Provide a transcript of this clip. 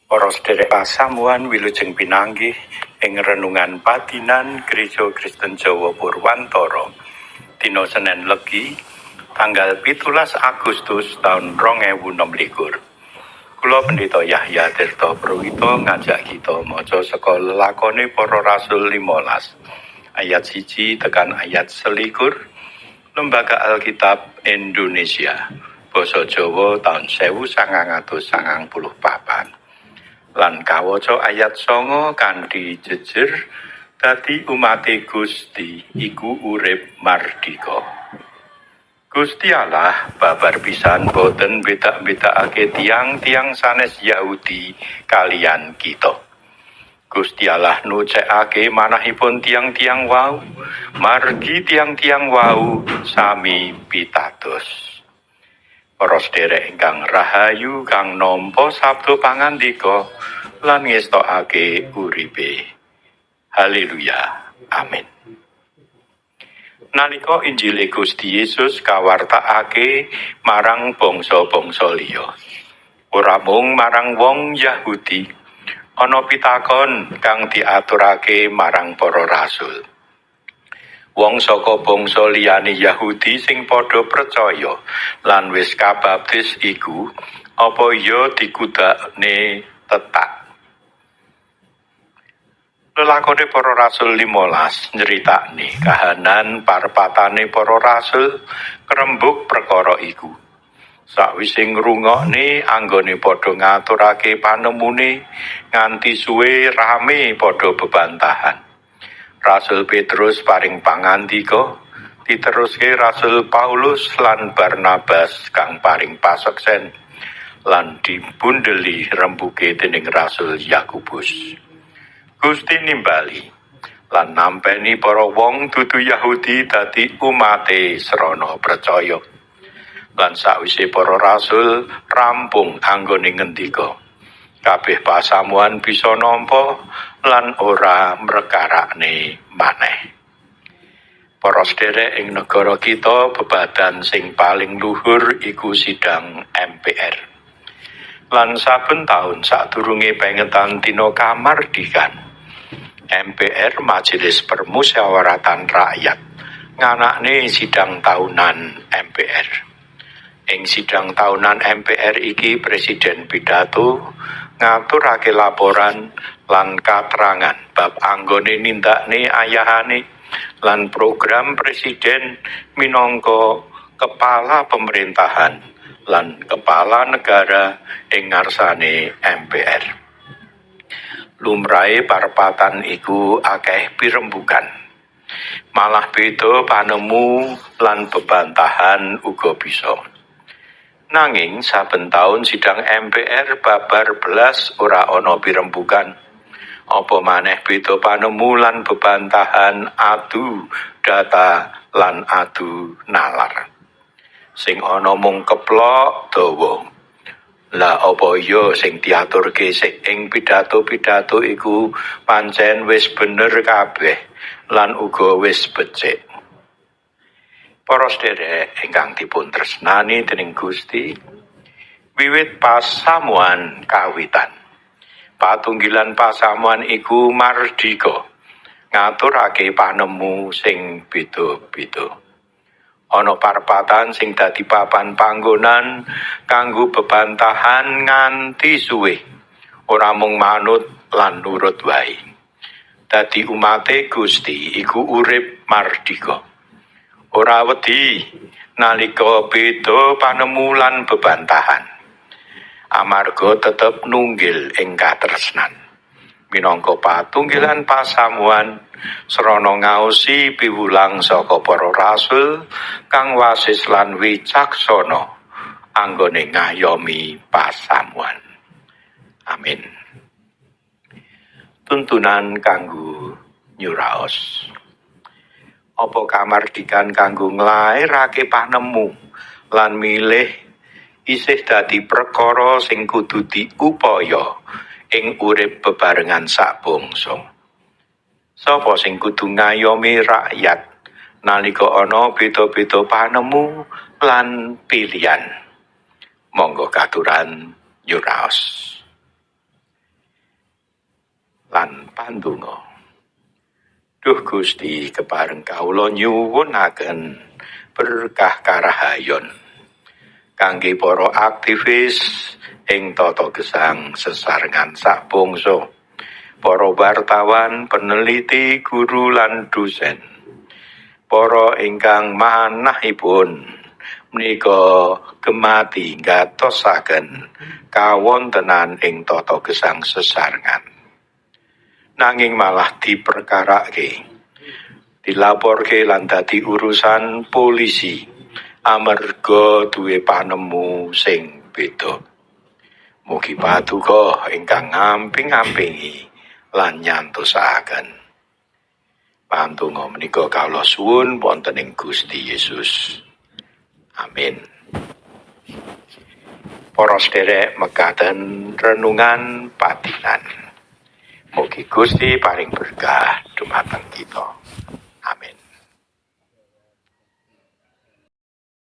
Para sedherek pasamuan, wilujeng pinanggih ing renungan padinan Gereja Kristen Jawa Purwantara. Dina Senin Legi, tanggal 17 Agustus taun 2026. Kula, Pendeta Yahya Tirta Prawito, ngajak kita maca saka Lelakone Para Rasul 15 ayat 1 tekan ayat 21, Lembaga Alkitab Indonesia Basa Jawa taun 1994. Lan kawaca ayat 9 kanthi jejer: "Dadi umate Gusti iku urip mardika." Gusti Allah babar pisan boten beda-bedakake tiang-tiang sanes Yahudi kalian kita. Gusti Allah nyucekake manahipun tiang-tiang wau, margi tiang-tiang wau sami pitados. Para sedherek ingkang rahayu kang nampa sabda pangandika lan ngestokake uripe. Haleluya. Amin. Nalika Injil Gusti Yesus kawartakake marang bangsa-bangsa liya, ora mung marang wong Yahudi, ana pitakon kang diaturake marang para rasul. Wong saka bangsa liyane Yahudi sing padha percaya lan wis kabaptis iku apa ya dikudakne tetak? Lelakone Para Rasul 15 nyeritakne kahanan parepatane para rasul krembug perkara iku. Sakwise ngrungokne anggone padha ngaturake panemune nganti suwe rame padha bebantahan. Rasul Petrus paring pangandika, diteruske Rasul Paulus lan Barnabas kang paring paseksen, lan dibundeli rembuke dening Rasul Yakobus. Gusti nimbali lan nampeni para wong dudu Yahudi dadi umate srana percaya. Lan sakwise para rasul rampung anggone ngendika, kabeh pasamuan bisa nampa lan ora mrekarakne maneh. Para sederek, ing negara kita bebadan sing paling luhur iku sidang MPR. Lan saben taun sadurunge pengetan dina kamardikan, MPR, Majelis Permusyawaratan Rakyat, nganakne sidang tahunan MPR. Ing sidang tahunan MPR iki presiden pidato ngaturake laporan lan katerangan bab anggone nindakne ayahane lan program presiden minangka kepala pemerintahan lan kepala negara ing ngarsane MPR. Lumrahe parepatan iku akeh pirembugan. Malah beda panemu lan bebantahan uga bisa. Nanging saben taun sidang MPR babar blas ora ana pirembugan. Apa maneh beda panemu lan bebantahan adu data lan adu nalar. Sing ana mung keplok dawa. Lah, apa iya sing diaturke sik ing pidato-pidato iku pancen wis bener kabeh lan uga wis becik? Para sedherek ingkang dipun tresnani dening Gusti, wiwit pasamuan kawitan, patunggilan pasamuan iku mardika ngaturake panemu sing beda-beda. Ana parepatan sing dadi papan panggonan kanggo bebantahan nganti suwe. Ora mung manut lan nurut wae. Dadi umate Gusti iku urip mardika. Ora wedi nalika beda panemu lan bebantahan. Amarga tetep nunggil ing katresnan. Minangka patunggilan pasamuan srana ngaosi piwulang saka para rasul kang wasis lan wicaksana anggone ngayomi pasamuan. Amin. Tuntunan kanggo nyuraos. Apa kamardikan kanggo nglairake panemu lan milih isih dadi perkara sing kudu diupaya ing urip bebarengan sak bangsa? Sapa sing kudu ngayomi rakyat nalika ana beda-beda panemu lan pilihan? Monggo katuran nyuraos. lan pandonga. Duh Gusti, kepareng kawula nyuwunaken berkah karahayon kangge para aktivis ing tata gesang sesarengan sak bangsa, para wartawan, peneliti, guru lan dosen, para ingkang manahipun menika gemati ngatosaken kawontenan ing tata gesang sesarengan, nanging malah diperkarake, dilaporke lan dadi urusan polisi amarga duwe panemu sing beda. Mugi Paduka ingkang ngamping-ampingi lan nyantosaken. Pandonga menika kawula suwun wonten ing Gusti Yesus. Amin. Para sederek, mekaten renungan patinan. Mugi Gusti paring berkah dumateng kita.